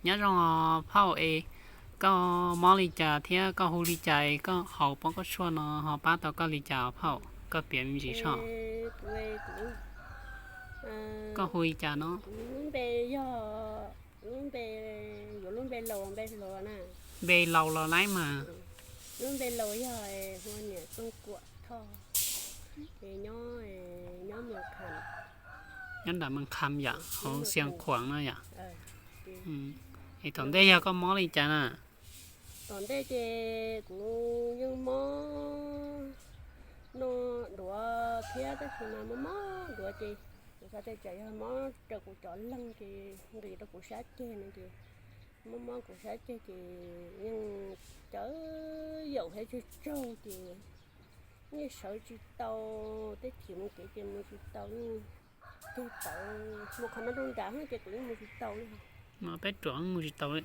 Nyob zoo os phauj es, koj mob li cas thiab koj hu li cas es koj haus pob koj tshuaj no ho pab tau koj li cas os phauj? Koj piav me ntsis soj. Koj hu li cas no? Lub npe yog, lub npe, yuav lub npe laus npe hluas na. Npe laus los laib mas. Lub npe laus yog hu ua niam Tooj Kuam Thoj, es nyob, nyob Moos Kham. Nyob nram Moos Kham yom, hauv Xiav Khuam no yom. Es thaum ntej yog koj mob li cas na? Thaum ntej ces kuv yeej mob noj duav thiab tab sis mas mob mob duav ces kuv xav tias tsam yog mob raws kuv cov leeg ces nqis rau kuv sab ceg no ces mob mob kuv sab ceg ces yeej cawv yaum thiab tsaug tsaug ces yeej sawv tsis tau, teb chim mus kev ces mus tsis tau, yeej ceg tawv mus qhov no rau nrad ces kuv yeej mus tsis tau li. Peb ruam mus tsis tau li.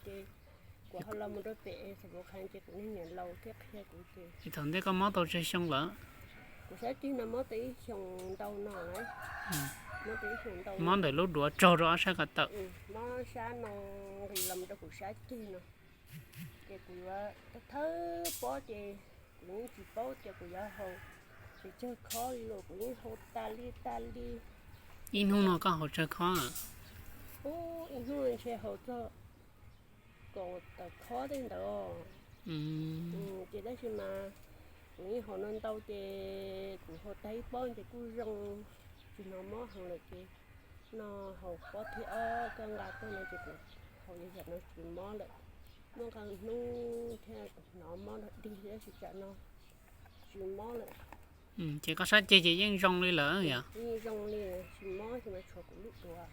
Ces kuv ho los mus rau pem Xav Pus Qhas ces kuv niag niam laus thiaj qhia kuv ces. Es thaum ntej koj mob tau tsawg xyoo lawm? Kuv sab ceg no mob tau ib xyoos ntau no lawm. Mob tau ib xyoos ntau. Mob ntawm lub duav tsaug rau ob sab ko taw. Mob sab no nqis los rau kuv sab ceg no. Ces kuv yuav thawb pob ces kuv yeej tsis paub tias kuv yuav haus, ces tsawg khob li los kuv yeej haus tas li tas li. Ib hnub no koj haus tsawg khob? Ub, ib hnub ntshe haus txog kaum tawm khob tej ntawd. Ces tab sis mas kuv yeej haus no ntau ces kuv haus tag ib pob ces kuj zoo, tsis hnov mob heev lawm ces no haus pob thib ob koj nqa tuaj no ces kuv haus yam no tsis mob lawm. Muaj qee hnub thiaj hnov mob dog dig tab sis tsam no tsis mob lawm. Ces koj sab ceg ces yeej zoo li lawm yom? Yeej zoo li, tsis mob, tsis mas tshuav kuv lub duav.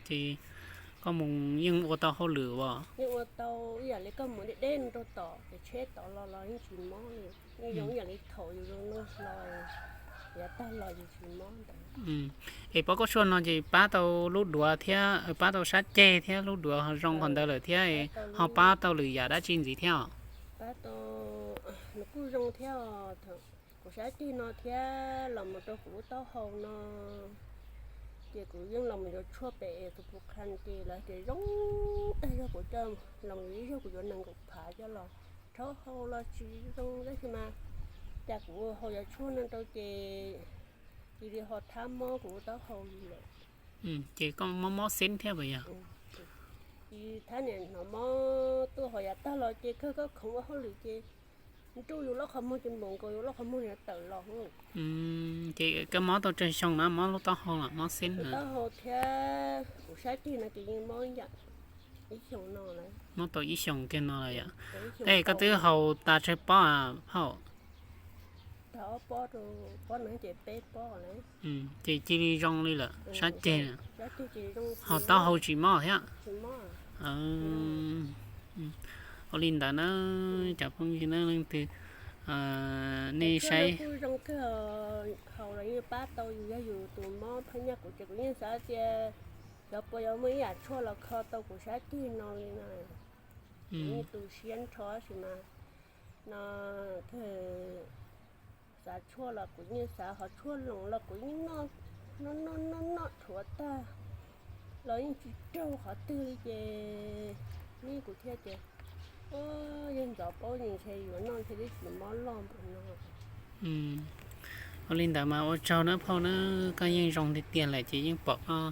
Ces koj mus yeej ua tau hauj lwm as? Yeej ua tau, ib yam li koj mus deb deb rau tom ces tsheb tod los los yeej tsis mob li. Yeej zoo ib yam li thaum yus zoo no los, yav tag los yus tsis mob ntawd. Es pob koj tshuaj no ces pab tau lub duav thiab pab tau sab ceg thiab lub duav ho zoo qhov ntawd lawm thiab ho pab tau lwm yam dab tsi ntxiv thiab os? Pab tau nws kuj zoo thiab os. Kuv sab ceg no thiab los mus rau kuv lub taub hau no, ces kuv yeej los mus yuav tshuaj pem tus pus qhan ces lawv tias zoo tag zog, kuv coj los ib zaug kuv yuav nees nkaum phav coj los rhaub hau los tsis zoo tab sis mas cas kuv haus yog tshuaj no rau ces cia li ho thab mob kuv lub taub hau li lawm. Ces koj mob mob xeeb thiab puas yog? Ces thab niam hnov mob tuaj ho yav tag los ces kawg koj khoov ua hauj lwm ces nruj yus lub qhov muag ces npaum nkaus yus lub qhov muag yuav tawm los. Ces koj mob tau tsawg xyoo na, mob lub taub hau los mob xeeb na? Taub hau thiab kuv sab ceg no ces yeej mob ib yam, ib xyoos no lawm. Mob tau ib xyoos kiag no lawm yom? Tej koj twb haus tas tsawg pob a phauj? Tag ob pob rau, pob no ces peb pob lawm. Ces cia li zoo li lawm sab ceg, ho taub hau tsis mob thiab. Ua li ntawd na, cov phooj ywg na, leej twg nej saib kuj zoo kawg, haus los yeej pab tau yus, yog yus tus mob phaj nyaj kuv ces kuv yeej xav tias xyov puas yuav muaj ib yam tshuaj los kho tau kuv sab ceg no li na. Kuv yeej tu siab nrho tab sis mas no kawg xav tshuaj los kuv yeej xav, ho tshuaj loos los kuv yeej noj noj noj noj noj rhuav tag los yeej tsis raug qhov twg li ces nej kuv thiaj tias, yog ntxov paub ces ntshe yuav noj ntshe twb tsis mob loj npaum no. Ua li ntawd mas ua tsaug nawb phauj na, koj yeej zoo tiag tiag lawm ces yeej pom koj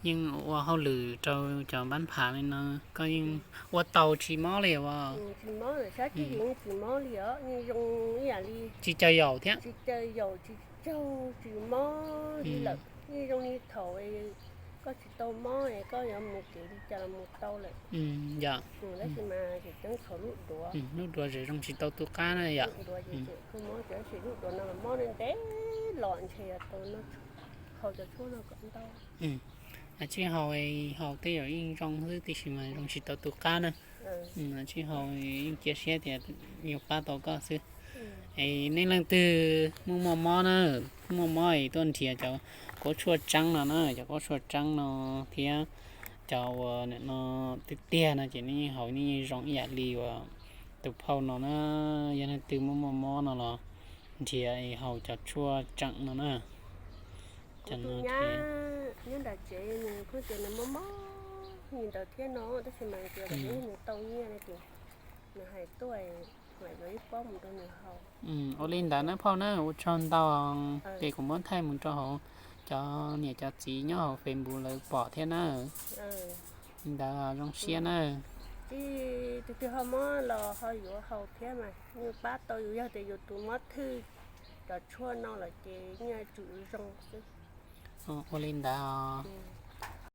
yeej ua hauj lwm rau cov npab phav li no, koj yeej ua tau tsis mob li as? Tsis mob, sab ceg yeej tsis mob li os, yeej zoo ib yam li tsis caw yaum thiab, tsis caw yaum tsis tsaug tsis mob li lawm, yeej zoo li thaum koj tsis tau mob es koj yuav mus kev li cas los mus tau lawm. Yog, tab sis mas tseem ceeb tshuav lub duav, lub duav zem zoo tsis tau tu qab na yom. Lub duav ces tseem kuj mob, tab sis lub duav no los mob ntev los ntshe yuav tau noj, haus cov tshuaj no kom ntau. Tsis haus, haus tej zaum yeej zoo xwb tiam sis mas zoo tsis tau tu qab na. Tsis haus, yeej cia siab tias yuav pab tau koj xwb. Es nej leej twg muaj muaj mob na, muaj mob es tuaj nrhiav cov kuab tshuaj tseeb no na, cov kuab tshuaj tseeb no thiab cov uas nim no tiag tiag no ces nej yeej haus nej yeej zoo ib yam li uas tus phauj no na. Yog leej twg muaj muaj mob no los nrhiav es haus cov tshuaj tseeb no na. Cov no nyob nram tsev nws pheej tias nws mob mob Ntawd thiab no, tab sis mas tias nws tau nyiaj ne ces nws hais tuaj, mam yuav ib pob mus rau nws haus. Ua li ntawd na phauj na, ua tsaug ntau. Ces kuv muab thaij mus rau hauv cov niam cov txiv nyob hauv Facebook lawv pom thiab na. Li ntawd zoo siab na. Ces tus twg ho muab los ho yuav haus thiab mas yeej pab tau yus, yog tias yus tus mob thwj cov tshuaj no lawm ces yeej yuav tsum zoo xwb. Ua li ntawd.